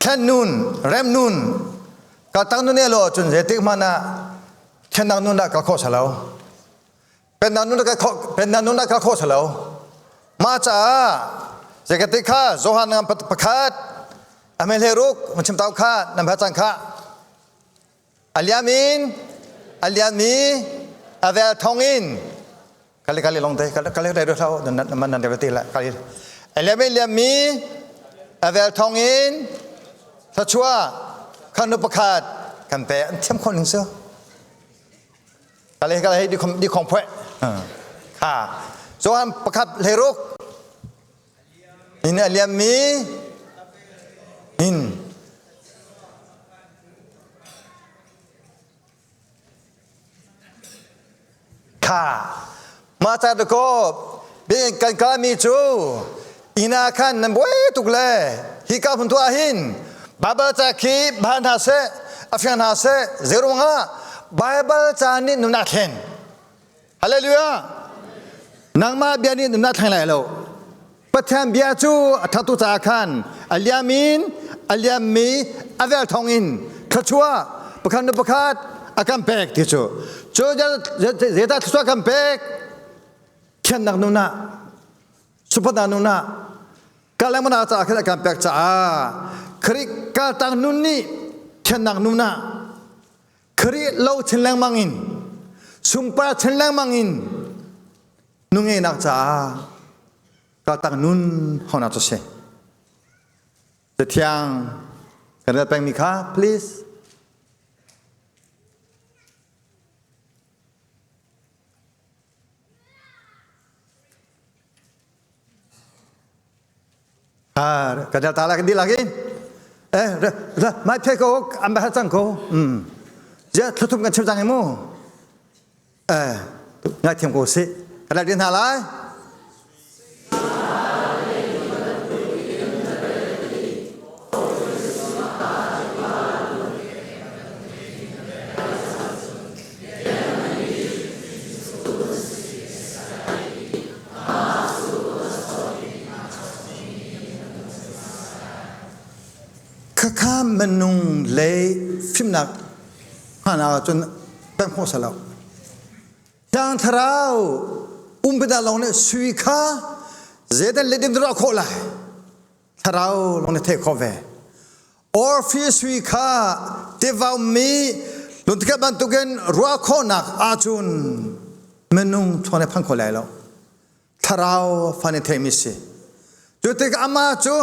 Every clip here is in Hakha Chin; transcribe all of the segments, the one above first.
Thlen nun, rem nun, ka tang nun e lo cun zeitik hmanh ah thlennak nun ah ka kho salo. Pennak nun ka kho pennak nun ah ka kho salo. Mah caah zeikati kha Johan ngam pakhat amel he ruk chim tau kha nam ha cang kha aliam in aliam mi avel thong in kali kali long te kali kali dai do nan nan nan te la kali aliam in liam mi avel thong in thachua khanu pakhat kan pe an thiam khon ning su kali kali di khom di khong phwe kha Johan pakhat hleruk in aliam mi in Kha mah ca dakaw biakinn kan kalmi cu inn ah khan nan buai tuk le hika hmun tu ah hin Baibal ca khi bal hna seh a fiang hna seh zeiruangah Baibal ca nih nun a thlen. Hallelujah! Nangmah bia nih nun a thleng lai lo. Pathian bia cu a thattu caah khan a liam in a liammi a vel thawng in thluachuah pakhat nu pakhat a kan pek ti cu cu zeidah thluachuah kan pek thiannak nun ah supatnak nun ah kalemana caah khan a kan pek caah Khrih kaltang nun nih thiannak nun ah Khrih lo chin lengmang in sungpar chin lengmang in nungeinak caah kaltak nun haunak cu si. Cathiang kan rel pengmi kha please. Ah, ka dal ta la kan dihlak in. Eh, mai phe ko, an ba cang ko. Um. Ja thuthum kan chim cang mu. Eh, ngai thiam ko si. Ka dal din hna lai. Khakha minung lei fimnak hman ahcun kan hmuh salo. Thiang Thlarau umpita lawng nih sui kha zeidan le dim ruah khawh lai. Thlarau lawng nih theih khawh ve. Orfi sui kha tivau mi lungtikhat bantukin ruah khawhnak ahcun minung thawng nih phan kho lai lo. Thlarau fa nih theihmi si. Cu tik amah cu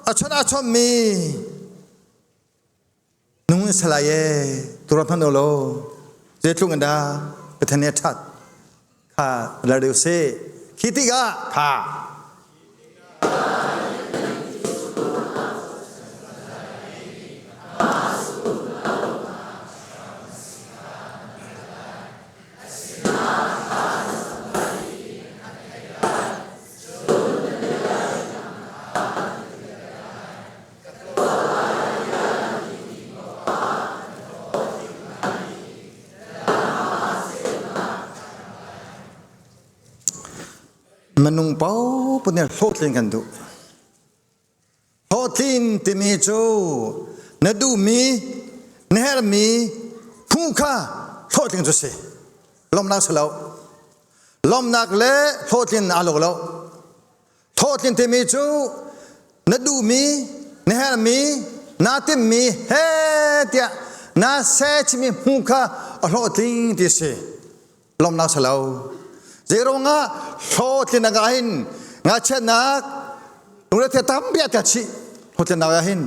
a chawnh a chawnhmi nung in salai e turan hmanh law zeitluk in dah Pathian nih a ṭhat kha lar deuh sih. Khi tikah kha Minung paoh nih hlawhtlin kan duh. Hlawhtlin timi cu na duhmi, na herhmi phu kha hlawhtling cu si. Lawmhnak si lo. Lawmhnak le hlawhtlin aa lo lo. Hlawhtlin timi cu na duhmi, na herhmi, naa timhmi he tiah naa sechimi hmu kha a hlawhtling ti si. Lawmhnak si lo. Zeiruangah hlawhtlinnak ah hin ngakchiatnak lungre tampi a tel chih hlawhtlinnak ah hin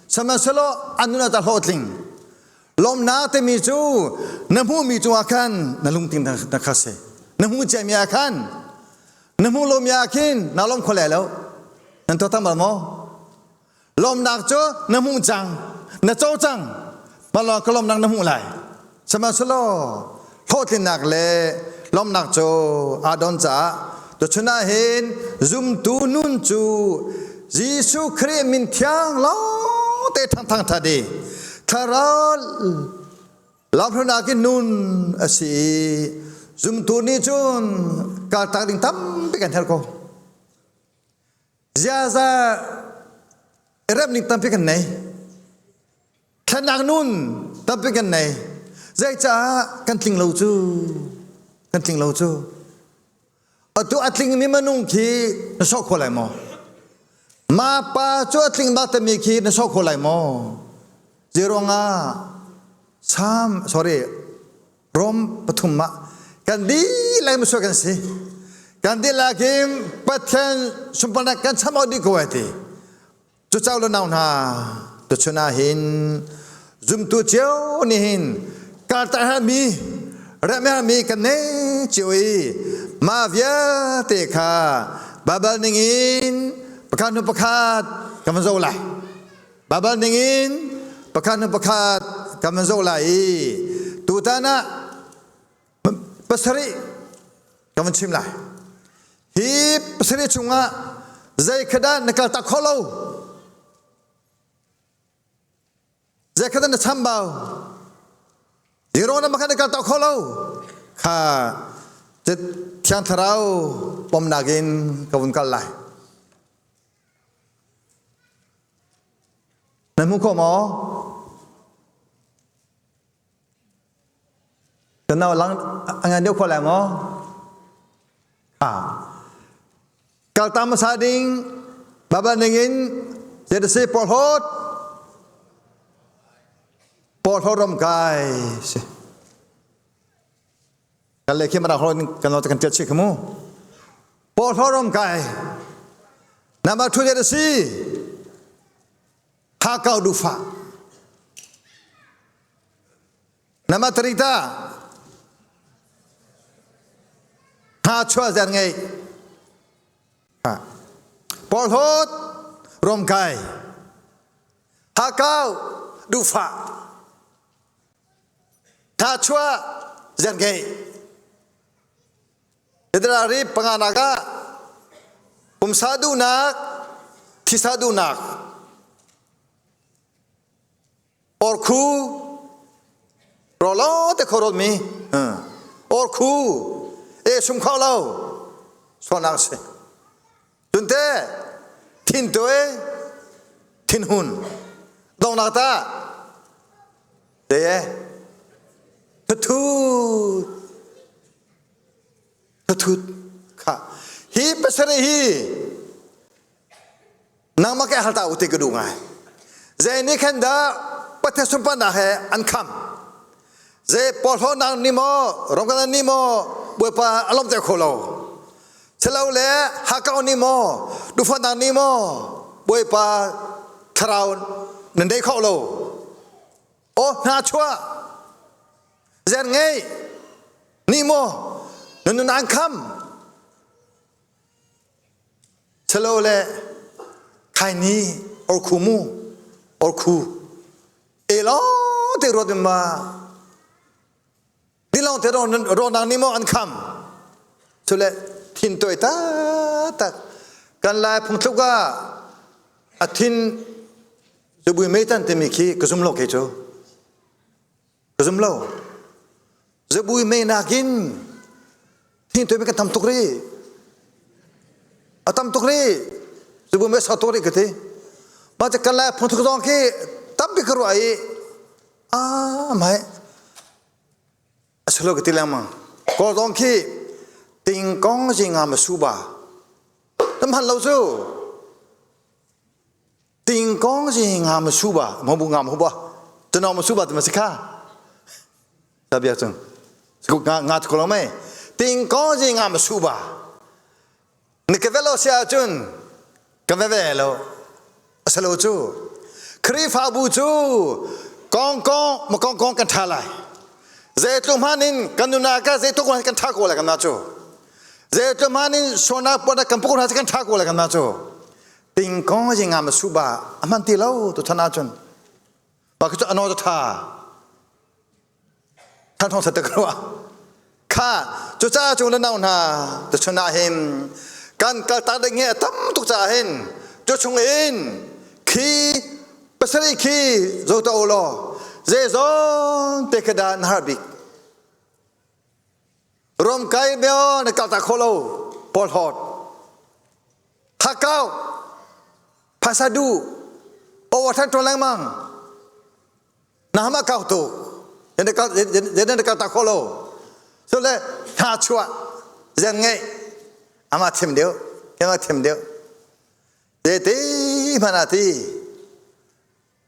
sihmanhsehlaw an nun ah hlawhtling lawmhnak timi cu na hmuhmi cungah khan na lungting na kha si na hmuh ciami ah khan na hmuh lomi ah khin naa lawm kho lai lo nan tuah tam bal maw lawmnak cu na hmuh cang na co cang mah ka lawmnak na hmuh lai sihmanhsehlaw hlawhtlinnak le lawmnak cu aa don caah tuchun ah hin zumtu nun cu Jesuh Khrih min thiang lawng te thang thang tha di thlarau lamhrunak in nun a si i zumtu nih cun kaltak ding tampi kan herh ko ziaza remning tampi kan nei. Thlennak nun tampi kan nei. Zeicah kan tling lo cu? Kan tling lo cu. Atu a tlingmi minung khi na sawh kho lai maw? Ma pa cu a tling bak timi khi na sawh kho lai maw? Zeiruangah Sam sorry Rom pathum ah kan dihlak misual kan si. Kan dihlak in Pathian sunparnak kan cham awk dih ko ai ti. Cucau le nau hna tuchun ah hin zumtu cio nih hin kartar mi remhermi kan nei cio i mah vialte kha Baibal ningin pakhat hnu pakhat kan van zoh lai. Baibal ningin pakhat hnu pakhat kan van zoh lai i tutan ah pasarih kan van chim lai. Hi pasarih chungah zei kha dah na kal tak khawh lo? Zei kha dah na chambau? Zero na makhan na kal tak khawh lo? Kha Thiang Thlarau pomnak in ka vun kal lai. Na hmu khawh maw? Kan nau lang a ngan deuh khawh lai maw? Ah. Kalta hmasa ding Baibal ningin zeitasi porhlawt porhlawt ram kai si. Kan le khi mara hron kan lo kan tiat chi khamu. Porhlawt ram kai. Nama thu zeitasi Hakau dufa. Nama tarita ha chua zer ngei. Porhlawt romkai. Hakau dufa. Tha chua zer ngei. February panganak ah pumsa duhnak, thisa duhnak, orkhu, rawlo te kho mi, orkhu, e sum kho lo, sualnak si. Cunte thin toe, thinhun, dongnak ta, te e, thuthut, Thuthut kha hi pasarih hi nangmah ke hal ta u ti ka duh ngai. Zei nih khan dah Pathian sunparnak he an kham. Zei porhlawtnak nih maw, romkanak nih maw Bawipa a lawmter kho lo. Silo le hakau nih maw, duhfahnak nih maw Bawipa thlarau nan dei kho lo. Aw hna chuah zer ngei nih maw na nun an kham chalo le khaini orkhu mu orkhu e lo te ruat ma dilong te ro nang ni maw an kham chule thin toi ta tak kan lai phungthluk ah a thin Zubui meitan timi khi ka zum lo kei cu. Ka zum lo. Zubui mei nakin thin tuimi kan tam tuk rih. A tam tuk rih. Zubui mei sau tuk rih ka ti. Mah cu kan lai phungthuk zong khi tampi ka ruah i ah mai a si lo ka ti lengmang. Kawl zong khi tingkong zinga ma su ba. Tam han lo cu. Tingkong si nga ma su ba mo bu nga ma ba tano ma su ba ma si kha ta bia chung nga nga ko lo mai tingkong si nga ma su ba ni ke velo sia chun ka ve ve lo asalo chu Khrihfabu cu kong kong ma kong kong kan tha lai zeitluk hmanin kan nuna ka zeitluk hmanin kan tha ko lai kan na cu zeitluk hmanin sona pona kan pukun ha kan tha ko lai kan na cu Tingkong ji nga ma su ba a hman ti lo tu than ahcun ba cu ano tha than thong sa te kro kha cu ca chung le nau hna tu chun ah hin kan kal tak ding hi a tam tuk ca hin cu chung in khi pasari khi zo to lo ze zong te kha dan har bik rom kai beo na kal tak kho lo pol hot Hakau, phaisa duh, aw a ṭhan lengmang. Na hama kau tu. Yan ka yan ka ta kho lo. So le hna chuah zen ngei ama thim deuh ama thim deuh. Te te mana ti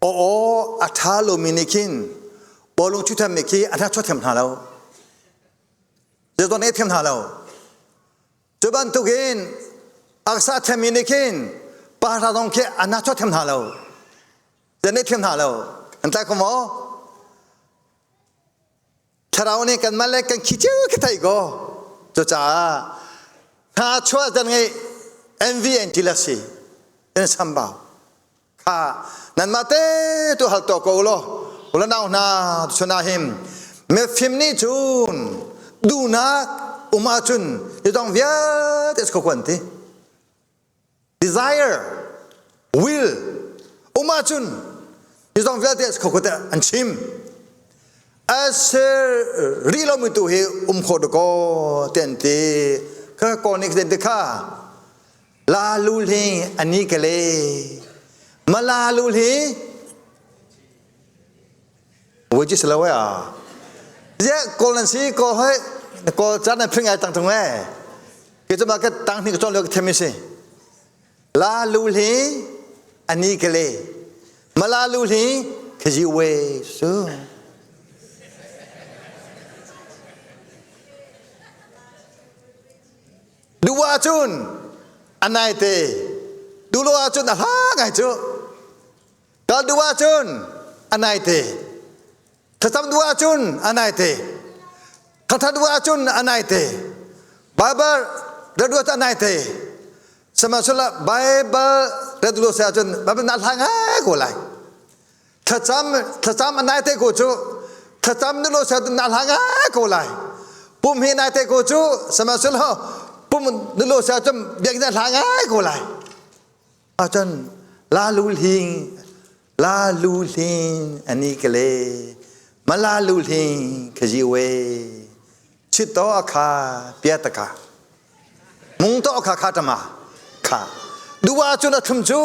aw aw a ṭha lomi nih khin bawlung chuh thiammi khi a hna chuah thiam hna lo. Zeizong nih thiam hna lo. Cu bantukin aksa thiammi nih khin pa hra zong khi a hna chuah thiam hna lo. Zenih nih thiam hna lo. An tlai kho maw? Thlarau nih kanmah le kan khi cio khi thei ko. Cucaah hna chuah zan ngei envy and jealousy in sambau. Kha nanmah te tu hal to ko law ulanau hna chuna him mifim nih cun duhnak um ahcun hi vialte ko kuan ti. Desire, will um ahcun hi zong vialte kho te an chim. Aser ri lomi tu hi um kho ko ten ti kha ko nik den ti kha la lu hling ani ke le ma la lu hli which is lo ya ye kol nan si ko hoi ko chan nan phring ai tang tung e ke chama ka tang ni ko chon lo themi si la lu hli ani ke le ma la lu hli khaji we su Duh ahcun a nai te duh lo ahcun a hla ngai cu kal duh ahcun a nai te thlacam duh ahcun a nai te thangthat duh ahcun a nai te Bible read duh ahcun a nai te sihmanhsehlaw Bible read duh lo si ahcun Bible na hla ngai ko lai thlacam thlacam a nai te ko cu thlacam na lo sa na hla ngai ko lai pum hi nai te ko cu sihmanhsehlaw pum na lo sa cun biakinn na hla ngai ko lai ahcun la lu hling la lu hling ani kele ma la lu hling khaji we chit to akha pia taka mung to kha kha tama kha duwa cun a thum cu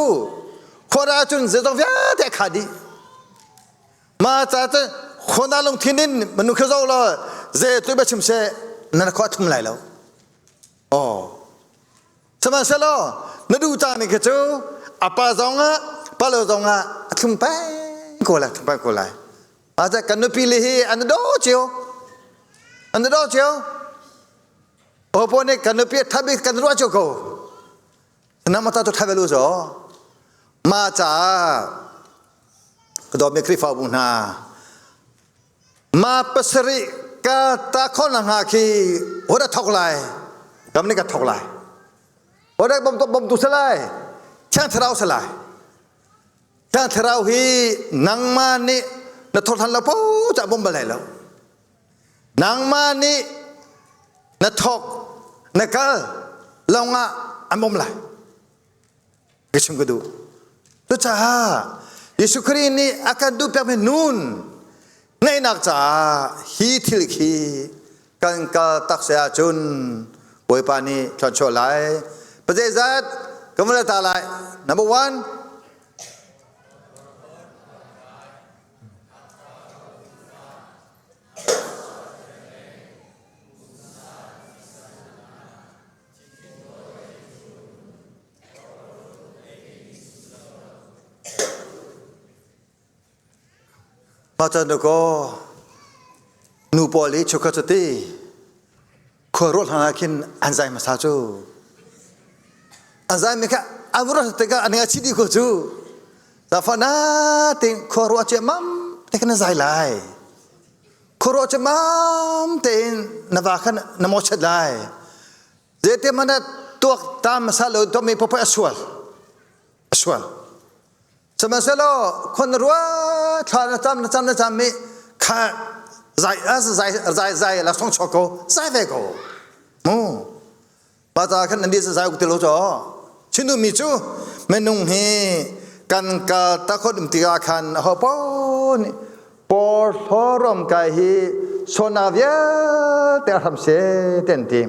khora cun zeizong vialte kha dih ma ca te khona lungthin in manu kha zo lo ze tu ba chim se na kho thum lai lo oh sihmanhsehlaw na du ta mi kha cu apa zong ah pa lo zong ah a thlum peng ko lai thlum peng ko lai a kan nupi le hi an do cio an do cio Opo nih kan nupi thabi kan ruah cio ko. Nama ta tu thabe lu zo. Ma caah ka dawtmi Khrihfabu hna ma pasarih ka ta khon na hna khi hora thok lai kam nih ka thok lai hora bom tu bom tu salai thiang thlarau salai thiang thlarau hi nangmah nih na thor than lo po cha bom balai lo Nangmah nih na thawk na kal lawngah an um lai. Ka chim ka duh. Cucaah Jesuh Khrih nih a kan duhpiakmi nun ngeihnak caah hi thil khi kan kal tak se ahcun Bawipa nih thluachuah lai. Pazeizat kan vun ta lai. Number one, Mah can kaw nu pawl i chukha cu ti khua ruah hlan ah khin an zai hmasa cu an zai mi kha an ruah tikah an a chih dih ko cu Zafa na ting khua ruah ciammam te khan na zai lai. Khua ruah ciammam tein na va khan na mawchet lai. Zeite mana tuak tam sa lo to mi popo a sual. A sual. Sihmanhsehlaw khua na ruah thla na cam na cam na cam mi kha zai zai zai zai la song chok ko zai ve ko. Mu. Pa ca khan nan di zai uk ti lo cho. Chinu mi cu minung hi kan kal takhot um tikah khan ho po nih por hlorom kai hi sona vialte hram se ten ti.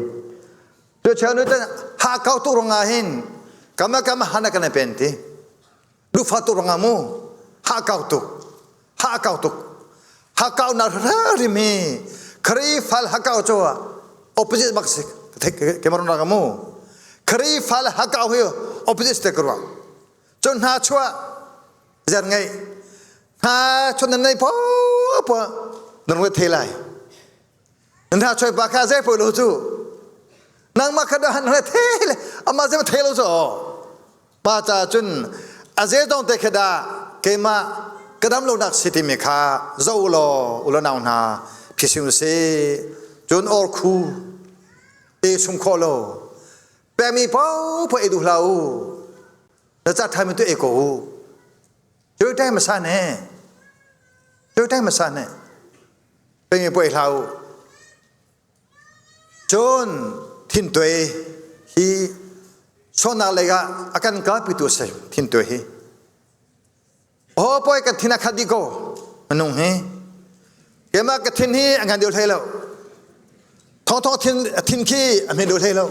Tu cheu nu ten ha kau tu ronga hin kama kama hana kana pen ti. Lu fa tu ronga mu ha kau tu ha kau tuk. Hakaunak hrim hi Khrihfa le hakau cu opposite bak si ke maron ra mu. Khrihfa le hakau hi opposite te ka ruah. Cun hna chuah zer ngei hna chun nan nei po po nan ruat thei lai. Nan hna choi pa kha zei poi lo cu. Nangmah kha dah han thei le ama zei thei lo cu. Pa ca cun a zeizong te khi dah keimah ka dam lonak si timi kha zoh law u nau hna phisin si cun or khu te sung khawh lo pekmi paohpaoh ei duh hlah u na ca ṭhami tu ei ko u cu ṭai hmasa ne cu ṭai hmasa ne pekmi paoh ei hlah u Cun thintuai hi sualnak lei ah a kan kalpitu a si thintuai hi. Aw pawi kan thin a khat dih ko minung hi. Keimah ka thin hi a ngan deuh hlei lo. Thawngthawng thin thin khi a hme deuh hlei lo.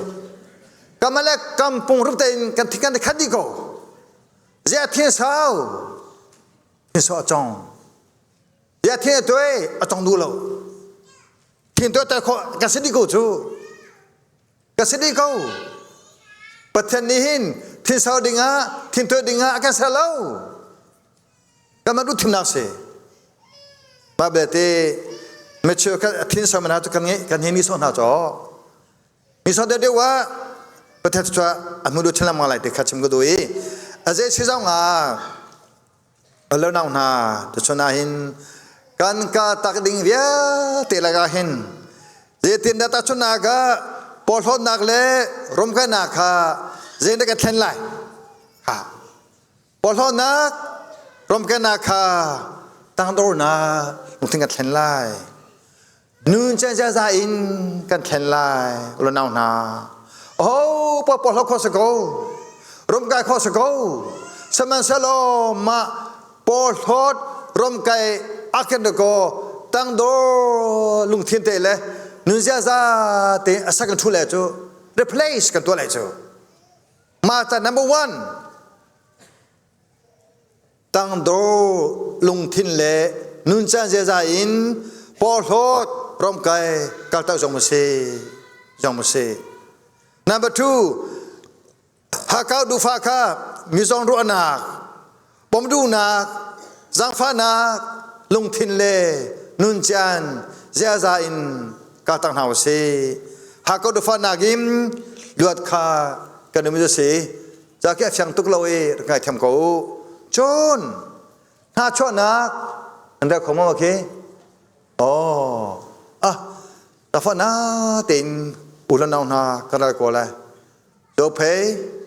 Kamah le kam pungrup tein kan thin kan khat dih ko. Ziah thin sau thin sau a cong. Ziah thin a tuai a cong duh lo. Thin tuahter khawh ka si dih ko cu. Ka si dih ko. Pathian nih hin thinsau dingah, thintuah dingah a kan ser lo. Kan duh thimnak si. Mah belte mature kan thinsau mana cu kan ngeih kan hi mi sawh hna caw. Mi sawh deuh deuh ah Pathian cu a hmu duh chin lai te kha chim ka duh i a zei si zong ah Lo nau hna tuchun ah hin kan ka tak ding vialte lakah hin zeitindah tahchunhnak ah porhlawtnak le romkainak kha zeitindah ka thlen lai? Ha. Porhlawtnak, romkainak kha tangdornak lungthin ka thlen lai. Nun ziaza in kan thlen lai u nau hna. Oh, porhlawt khawh si ko. Romkai khawh si ko. Sihmanhsehlaw mah porhlawt romkai a ken ko tangdor lungthin te le nun ziaza te a sak in thu le cu replace kan tuah lai cu. Mah ca number one Tangdor lungthin le nuncan ziaza in porhlawt romkai kaltak zong si zong si. Number two, Hakau dufa kha mizong ruahnak, pomduhnak, zaangfahnak, lungthin le nuncan ziaza in kaltak hna usih. Hakau dufa nakin luat kha kan um si. Ca khi a fiang tuk lo i rak ngaithiam ko u. Cun hnachuahnak an rel kho maw khi? Oh, ah, tafa na tein u le nau hna kan ral ko lai. Zophei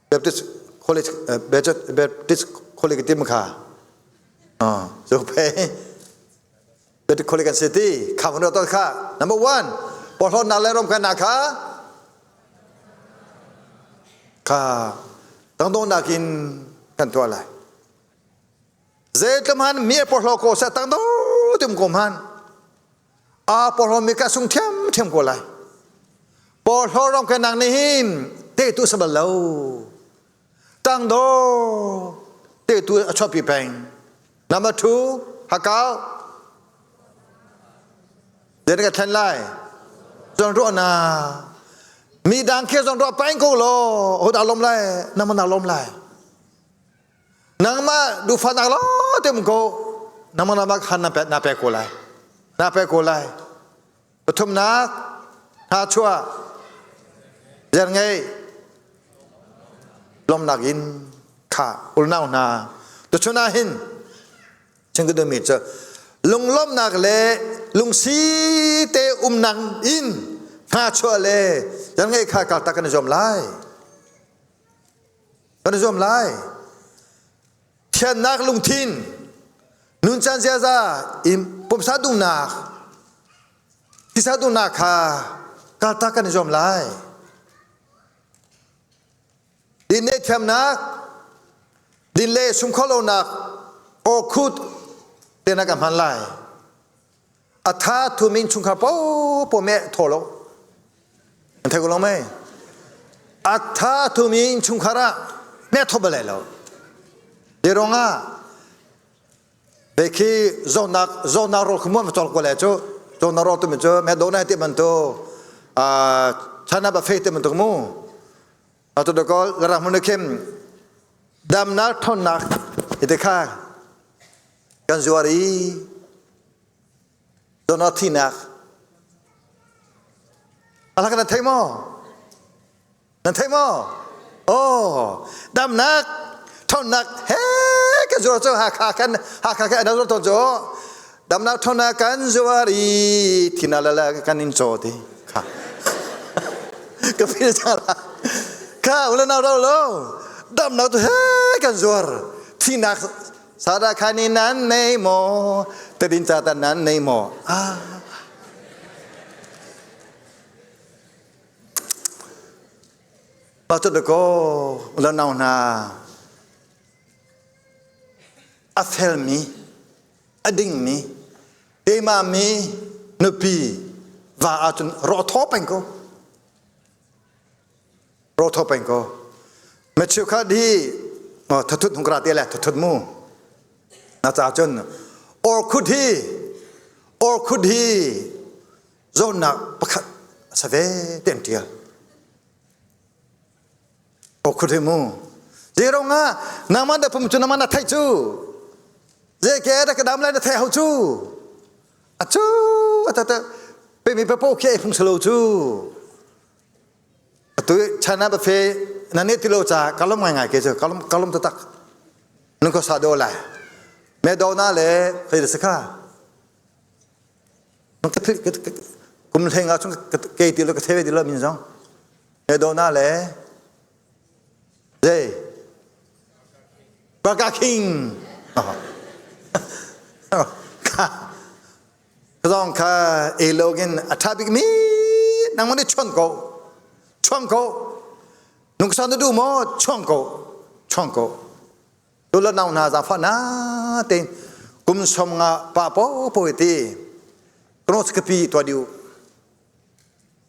Baptist College Baptist College tim kha. Ah, Zophei Baptist College kan si ti. Kha kan kha. Number one, porhlawtnak le romkhannak kha kha tangdawhnak in kan tuah lai. Zeitlum han mi a porhlaw ko seh tangdor tim ko hman. A porhlaw mi ka sung thiam thiam ko lai. Porhlaw rom khanak nih hin te tu sabal lo. Tangdor te tu a chuahpi peng. Number two, hakau. Zei ka thlen lai? Zon ruah na. Mi dang khi zon ruah paing ko law, ho dah lom lai? Nangmah na lom lai. Nangmah dufa nak lo te ko. Nangmah na mak han na pe na pe ko lai. Na pe ko lai. Pathumnak hna chuah zer ngei lomnak in kha ulnau hna tuchun ah hin chingkudumi cu lunglawmhnak le lungsi te umnak in hna chuah le zer ngei kha kaltak kan i zuam lai kan i zuam lai thiannak lungthin nuncan ziaza in pumsa duhnak tisa duhnak kha kaltak kan i zuam lai din le thiamnak din le sumkhawhlonak awkhut tenak ka hman lai a tha thumi chungkhar popo meh thaw lo an thei ko lo mei a tha thumi chungkhar ah meh thaw bal lai lo de rong ah. Ve khi zonak zonak rawl khu muan chol ko le cu zonak rawl tu mi cu me do na ti bantu chana ba fei ti bantuk mu atu da ko lara mun khim damnak thonnak ite kha kan zuar i zonak thinak ala kan thei maw Nan thei maw? Oh, damnak, ṭhawnnak he kan zuar cu Hakha kan Hakha kan zuar tawn cu damnak ṭhawnnak kan zuar i thina la la kan in caw ti kha ka fil cang la kha ula nau lo lo damnak tu he kan zuar thinak sada khani nan nei maw tadin cha ta nan nei maw ah Pastor dakaw lanau hna a felmi a dingmi teimami nupi va ahcun rawh thaw peng ko rawh thaw peng ko ma cheukhat hi thathut hung kra te le thathut mu na ca cun orkhut hi orkhut hi zawnnak pakhat a sa ve te an ṭial. Okhut hi mu. Zeirong ah nangmah na pum cu nangmah na theih cu. Ze ke da ka dam lai na theih hau cu. A cu a ta pe mi papo khi ai phung salo cu. Atu China ba fe na ne ti lo cha kalom ngai ngai ke cu kalom kalom tatak. Nung ko sa do lai. Me do na le khei da sakha. Kum hleng ah cun kei ti lo ka thei ve ti lo min zong. Madonna le zei Burger King. Kha zong kha elogin a ṭha bik mi nangmah nih chuan ko chuang ko nungsan na duh maw chuang ko chuang ko Tula nau hna zaangfah na tein kum som nga pa po po ti kronos kapi tua diu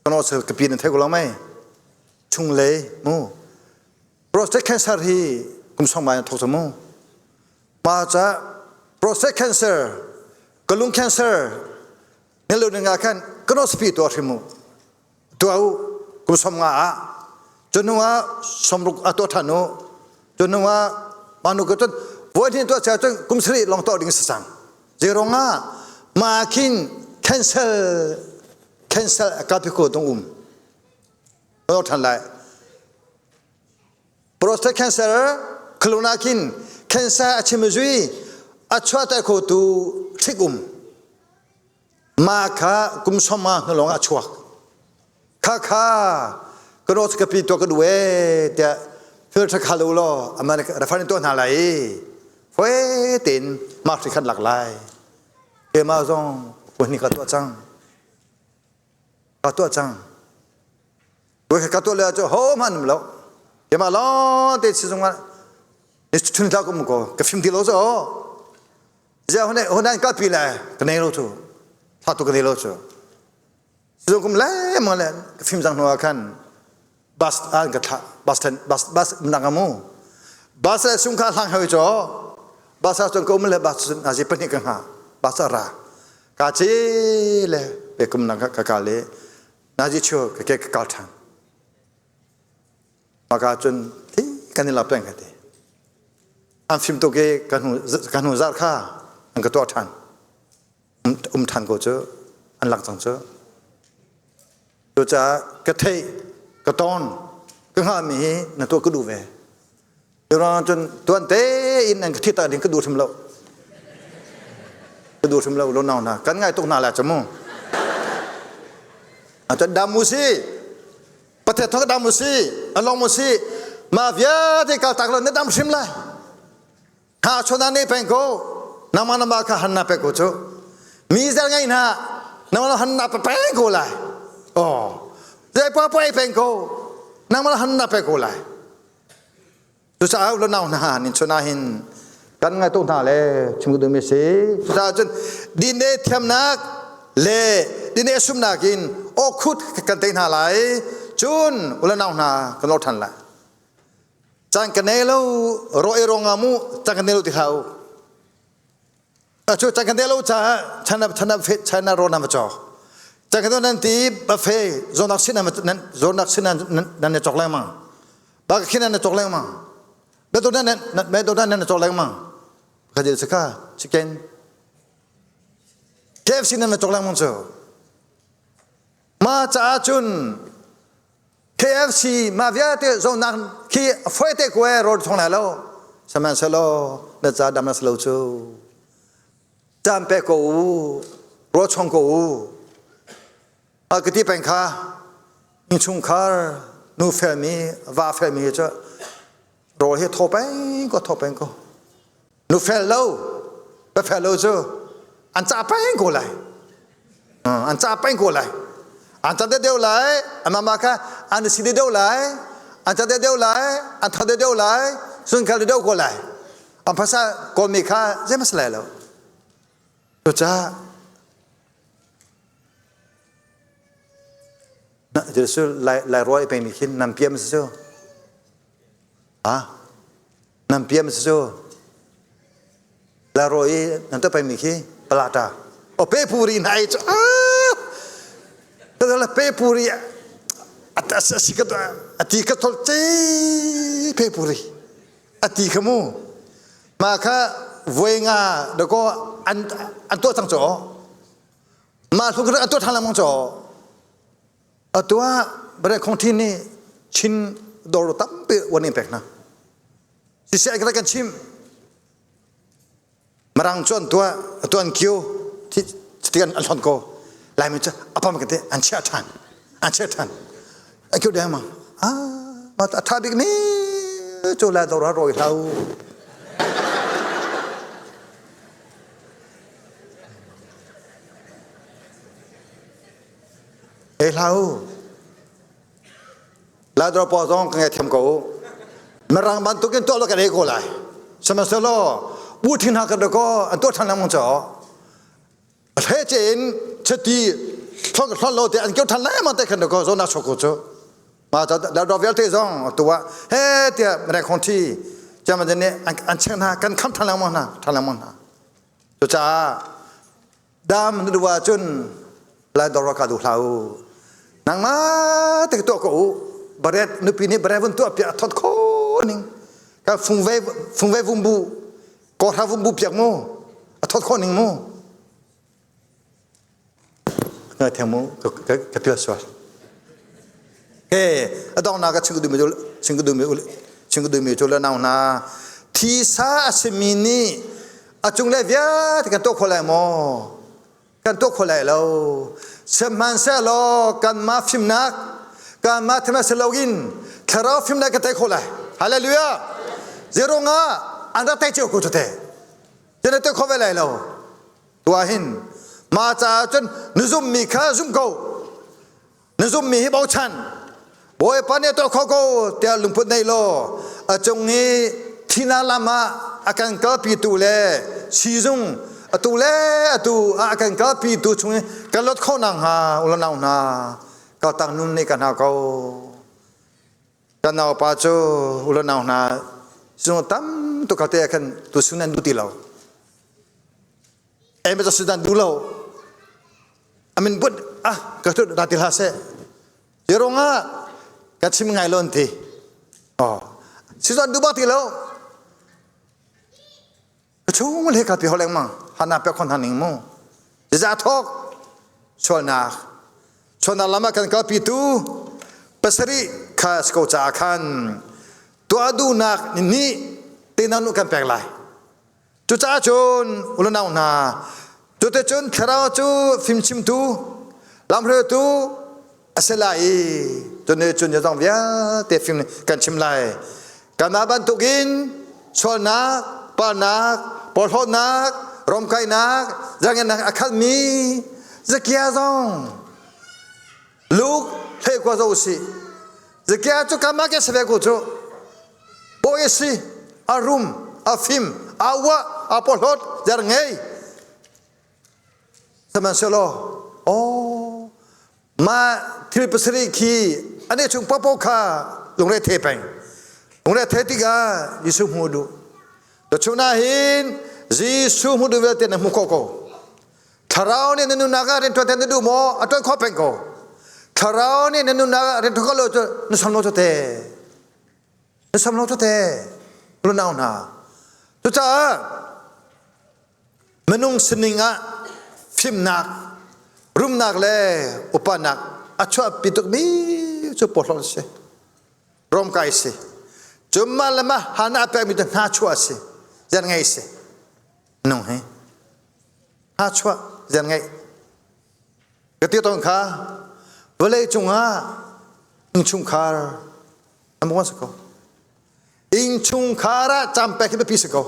kronos kapi na thei ko lo mei chung le mu prostate cancer hi kum som nga thok mu pa cha prostate cancer kalung cancer nelu nga khan kronos pi tua hrimu Tuah u kum 50 ah cun hnu ah 60 a tuah ṭhan u cun hnu ah mah nu ka cun voi hnih tuah cun kum sarih lawng tuah ding si cang zeirong ah mah khin cancel cancel a kalpi ko tung um tuah ṭhan lai prostate cancer khluna khin cancer a chim zui a chuah tai kho tu thik um Mah kha kum sawma hnu lawng ah a chuak. Kha kha ka rawt ka pi tuah ka duh ee tiah filter kha lo law ama refer tuah hna lai i foi tein mark khat lak lai. Keimah zong pahnih ka tuah cang. Ka tuah cang. Ka tuah le cu ho hmanh um lo. Keimah lawng te sizung ah ni chun tla kum ko ka fim ti lo zo. Zia hone honan kalpi le ka nei lo cu thla tu ka nei lo cu sizung kum le ma le ka fim cang hnu ah khan bus an ka thlah bus ten bus bus nang amu bus le sung kha hlang hoi cho bus ah cun ka um le bus na zi pahnih ka hnga bus ra ka chi le pe kum nang ka ka le na zi chu ka ke ka kal than Maka cun thi kan i la peng ka ti. An fim tuk i kan hnu kan hnu zarh kha an ka tuah ṭhan. Um ṭhan ko cu an lak cang cu. Cucaah ka theih ka ton ka hngahmi hi na tuah ka duh ve. Curuangah cun tuan tein an ka thih tak ding ka duh hrim lo. Ka duh hrim lo lo nau hna kan ngai tuk hna la cu mu. Cun dam u si Pathian thawng dam u si along u si ma vialte kal tak lo na dam hrim lai ha chona ne peng ko nama nama kha han na pe ko chu mi zel ngai na nama han na pe peng ko lai oh zai pa pa peng ko nama han na pe ko lai Cucaah u le nau hna nin chun ah hin kan ngai tuk hna le chim ka duhmi a si. Cucaah cun dine thiamnak le dine sumnak in awkhut kan tei hna lai. Cun u le nau hna kan lor ṭhan lai. Caan ka nei lo ro ei ro nga mu caan ka nei lo ti hlah u. Cu chan kan lo caah China China China rawl nan va cawk. Chan kan nan ti buffet zawnak sin nan zawnak sin nan nan cawk lengmang. Ba khin nan cawk lengmang. Beto nan nan beto nan nan cawk lengmang. Ka jil saka chicken KFC nan cawk lengmang cu. Ma caah cun KFC mah vialte zohnak khi a foi te ko ee rawl thong lai lo sihmanhsehlaw na ca dam na si lo cu caan pe ko u rawl chong ko u a ka ti peng kha innchungkhar nu felmi va felmi cu rawl hi thaw peng ko thaw peng ko nu fel lo pa fel lo cu an ca peng ko lai an ca peng ko lai an ca deuh lai amama kha an si deuh lai an ca deuh lai an tha deuh lai sun khal deuh ko lai an phasa kawlmi kha zei mas lai lo cucaah Jesuh lai lai ruai pengmi khin nam piam si cu Ah, nan piam si cu la ro i nan to pengmi khi palata o pe puri na ei cu ah la pe puri a si ka a ti ka thol ce pe puri a ti kha mu ma kha voi nga da ko an an to cang cho ma hluk an to than lang cho Atu ah Bare Khong Thin nih Chin dawr tampi uan in pek hna. Siseh ka kan chim. Marang cu an tuah, atu an kio, ti an hlon ko. Laimi cu apam ka te an chiah ṭhan. An chiah ṭhan. An kio deng mang. Ah, ma a ṭha bik mi cu lai dawr ah rawi hlah u. Ei hlah u. Ladro paw zong ka ngaithiam ko u. Mirang bantukin tuah lo kan ei ko lai. Sihmanhsehlaw pu thin ha kan ko an tuah ṭhan lengmang caw. Hle ce in chati hlon hlon lo te an keu ṭhan lengmang te khan ko zo na chok ko cu. Ma ta ladro vialte zong tu ah he tiah mre khong thi chaman nih an cheng hna kan kham ṭhan lengmang hna ṭhan lengmang hna. Cucaah Dam na duh ahcun lai dor ka duh hlah u. Nangmah te tuah ko u. Baret nupi nih baret vun tuah piak thot kho ning. Ka fungve fungve vumbu kawhra vumbu piak mu. A thot kho ning mu. Ngai theng mu ka ka pil sual. He adong na ka ching du mi ching du mi ching du mi chu la nau na thi sa asimi ni A cunglei vialte kan tuah kho lai maw? Kan tuah kho lai lo. Sihmanhsehlaw kanmah fimnak, kanmah thimnak si loin thlarau fimnak kan tei kho lai. Hallelujah! Zeirung ah an rak tei cio ko cu te. Cun tuah kho ve lai lo. Tuah hin mah caah cun na zummi kha zum ko. Na zummi hi bochan. Bawipa nih a tuah kho ko tiah lungput nei law a cung i thina lam ah a kan kalpitu le siizung atu le atu ah a kan kalpitu chung i kan lot kho nak hnga ulanau hna kaltak nun nih kan hau ko. Kan naupa cu ulanau hna sizung tam tuk kal te ah khan tusun an duh ti lo. Ei ma sudan duh lo. Amin but ah ka tu da ti hlah seh. Zirong ah ka chim ngai lo an ti. Oh. Sizon duh bak ti lo. Ka chung le ka pi ho lengmang. Hana pe khon haning mu. Ziza thok sualnak. Sualnak lam ah kan kalpi tu pasarih kha sko ca khan tuah duhnak ni te nan kan pek lai. Cucaah cun unau hna, cuticun Thlarau cu fimchimtu, lamhruaitu a si lai i cun cun zong vialte fim kan chim lai. Kanmah bantukin sualnak, palnak, porhlawtnak, romkainak, zaangennak a khatmi Zakia zong Luke hlei kua zo usih. Zakia cu kanmah ke si ve ko cu. Bawi a si, a rum, a fim, a uah, a porhlawt, zer ngei. Sihmanhsehlaw, oh, mah thil pasarih khi an i chung paohpaoh kha lungre the peng. Lungre the tikah Jesuh hmu duh. Tuchun ah hin Jesuh hmu duh vialte na hmu khawh ko. Thlarau nih na nunnak ah rianṭuan te na duh maw? A ṭuan khawh peng ko. Thlarau nih na nunnak ah rianṭuan khawh lo cu na sam lo cu te. Na sam lo cu te. Lunau hna. Cucaah minung sining ah fimnak, rumnak le upanak a chuahpi tukmi cu porhlawt a si. Romkai si. Cun mah le mah hana a pekmi cu hna chuah a si. Zian ngei si. Nung hi. Hna chuah zian ngeih. Ka ti tawn kha vawlei cungah innchungkhar an buan si ko. Innchungkhar ah cam pek hi biapi si ko.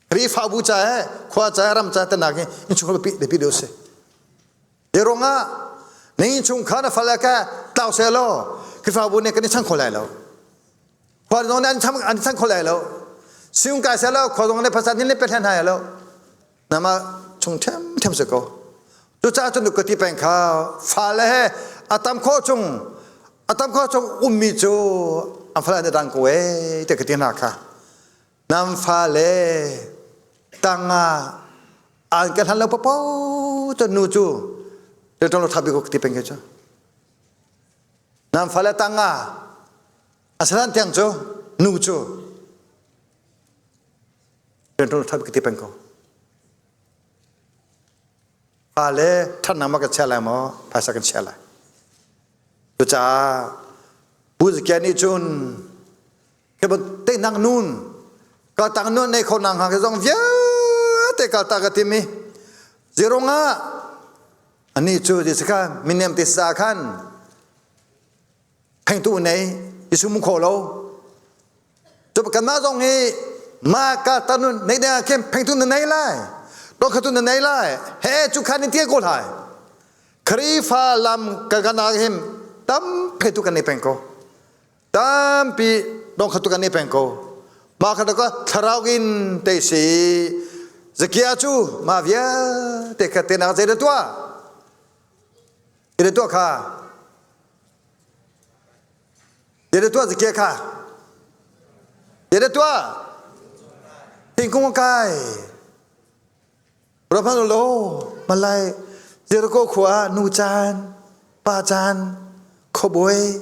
Khrihfabu ca he khua ca ram ca tenak hi innchungkhar biapi biapi deuh si. Hi ruangah na innchungkhar na fale kha tlau seh law Khrihfabu nih kan i chang kho lai lo. Khua zong nih an chang kho lai lo. Siung kai seh law khua zong nih phaisa nin le pe hlan hai lo. Nama chung ṭhiamṭhiam si ko. Cucaah cun ka ti peng kha fale he a tam khawh chung a tam khawh chung ummi cu an fale an i dang ko ee ti ka ti hna kha. Nan fale tangah an ka hlan lo papo cu nu cu ṭong lo thabi ko ti peng ke cu. Nan fale tangah a salan tiang cu nu cu ṭong lo thabi ti peng ko. Fale ṭhatnak ma kan chia lai maw phaisa kan chia lai. Cucaah Pu Zakia nih cun Ke ban te nang nun ka tang nun nei kho nang ha ke zong vialte ka ta ka timi zirunga ani cu ti saka minem ti sa khan phengtu nei isu mu kho lo tu kan ma zong hi ma ka ta nun nei da khem phengtu na nei lai do khatu na nei lai he chu khan in tie ko lai Khrifa lam ka kana him tam phengtu kan nei peng ko Tampi dongkhat kan i peng ko. Mah kha ka thlarau in te si. Zakia cu mah vialte kha te nak zei dah tuah? Zei dah tuah kha? Zei dah tuah Zakia kha? Zei dah tuah? Thingkung a kai. Ruahmanh law Malai Jericho khua ah nu caan, pa caan, khuabawi,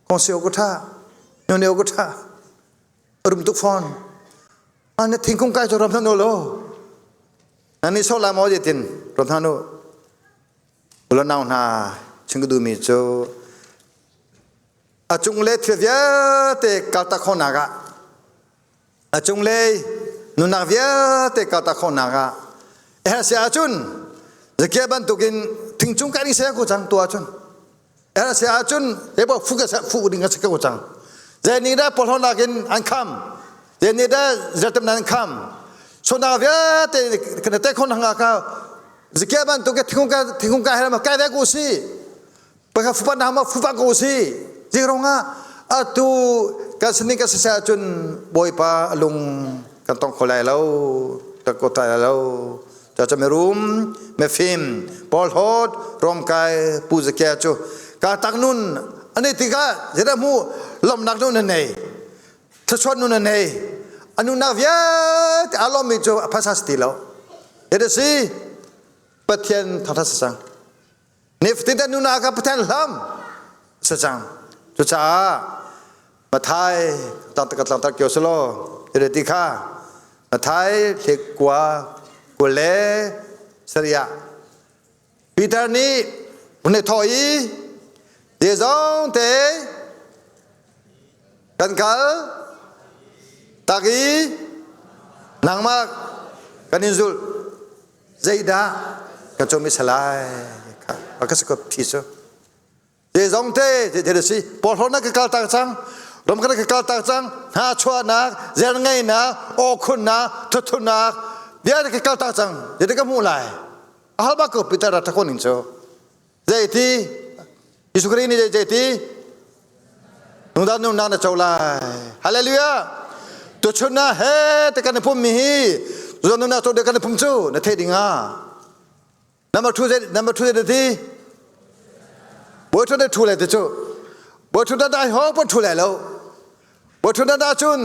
kongsi ka ṭha, nune ka ṭha, rum tuk fawn. An thingkung kai cu ram hna law. Nan nih sok la maw tin ram hna nu. Ulo nau hna chim ka duhmi cu a cung le thil vialte kaltak khawhnak ah A cunglei nunnak vialte kaltak khawhnak ah a si ahcun Zakia bantukin thingcung kan i ser ko cang tu ahcun a si ahcun zeipaoh fu ka fu ding a si ko cang. Zei nih dah porhlawtnak in an kham? Zei nih dah zertemnak an kham? Sualnak vialte kan i tek khawh hna kha Zakia bantukin thingkung ka thingkung ka he kai ve ko si. Pakhat fupa na ma fupa ko si. Zirong ah atu kan sining kan siseh ahcun Bawipa lung kan tong kho lai lo, kan ko lai lo. Caca mirum, mifim, Paul Hot, Romkai, Pu Zakia cu ka tak nun ani tikah zeidah mu lomnak nun a nei thluachuah nun a nei a nunnak vialte aa lawmmi cu a phaisa si ti lo. Zeidah si Pathian thangthat si cang. Nifatin te nunah ka Pathian hlam si cang. Cucaah Mathai ka tlangtar kio selaw ti kha Mathai hlekua kule saria Peter nih hun thawh i zeizong te kan kal tak i nangmah kan in zulh zeidah ka cawm i salai kha ka si ko phi cu zeizong te te si porhlawtnak ka kal tak cang ram ka kal tak cang hna chuahnak zer ngeinak awkhunnak thuthunak vialte ka kal tak cang zeiti ka hmuh lai a hal bak ko Peter a thakon ning cu zeiti Jesuh Khrih nih zeiti nungdang nunnak na co lai hallelujah tuchun na he te kan pum mi hi zon nunnak co de kan pum cu na theih ding ah number 2 zai number 2 zai ti boi thu de thu le te cu boi thu da dai ho pon thu lai lo boi thu da da chun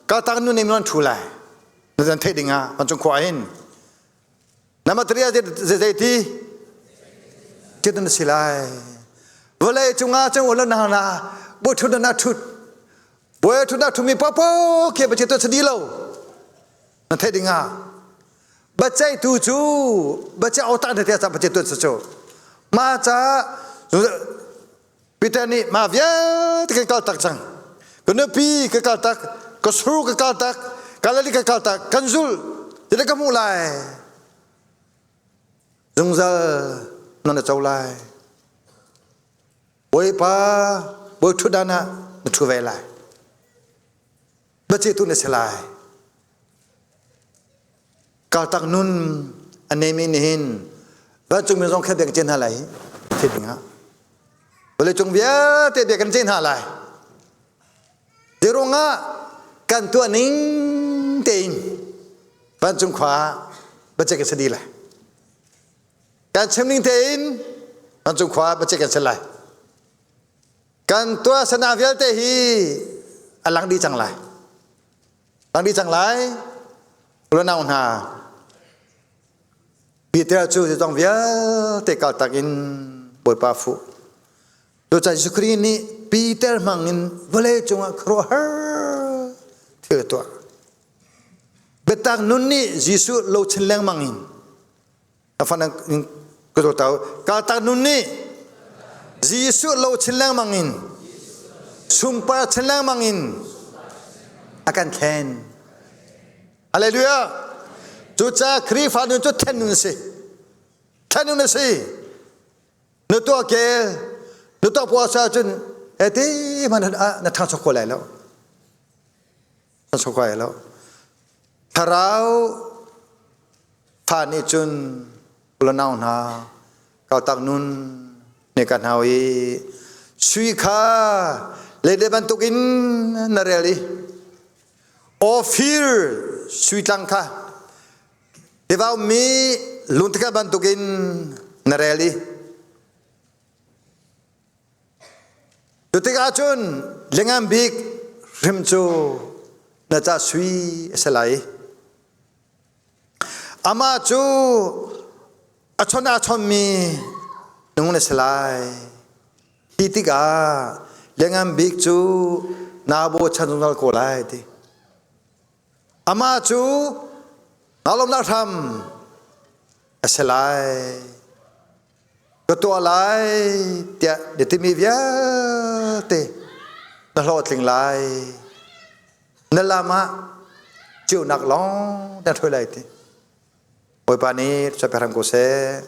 ka tang nu nim non thu lai. Na zan theih ding ah vancung khua hin na material zei ti ti na si lai. Vawlei cungah cun ulo na na bu thut na thut buai thut na thumi popo ke ba to sadi lo na theih ding ah bacai tu cu bacai otak na tia sa bacai tu cu ma ca Peter nih mah vialte kan kal tak cang. Ka nupi ka kal tak, ka sur ka kal tak, Galilee ka kal tak, kan zul, ti ka hmuh lai. Zungzal nan na co lai. Bawipa, bawi ṭhutdan ah na ṭhu ve lai. Biaceihtu na si lai. Kaltak nun a neimi nih hin vancungmi zong kha bia kan cin hna lai thil ding ah. Vawleicung vialte bia kan cin hna lai. Ti ruangah kan tuah ning tein vancung khua ah biaceih kan si dih lai. Kan chim ning tein vancung khua ah biaceih kan si lai. Kan tuah sana vialte hi a lang dih cang lai. Lang dih cang lai. Ulanau hna, Peter cu zeizong vialte kaltak in Bawipa fuh. Cucaah Jesuh Khrih nih Peter hmang in vawlei cungah khuaruahhar thil a tuah. Biatak nun nih Jesuh lo chin lengmang in a fan in ka zawt tau kaltak nun nih Jesuh lo chin lengmang in sungpar chin lengmang in a kan thlen. Hallelujah. Cucaah Khrihfa nun cu thlen nun a si. Thlen nun a si. Na tuah kel, na tuah puasa cun eti man na thangchok ko lai lo. Thangchok ko lai lo. Thlarau fa nih cun ulanau hna kaltak nun ne ka hnau i sui kha leile bantukin na rel i Ophir sui tlang kha tivau mi lungtika bantukin na rel i Cu tikah cun lingan bik hrim cu na ca sui a si lai. Amah cu a chon a chonmi nung na si lai. Hi tikah liangan bik cu naa bochan zungzal ko lai ti. Amah cu naa lawmhnak hram a si lai. Ka tuah lai tiah na timi vialte na hlawhtling lai. Na lam ah ceunak lawng na ṭhoi lai ti. Bawipa nih cape hram ko seh.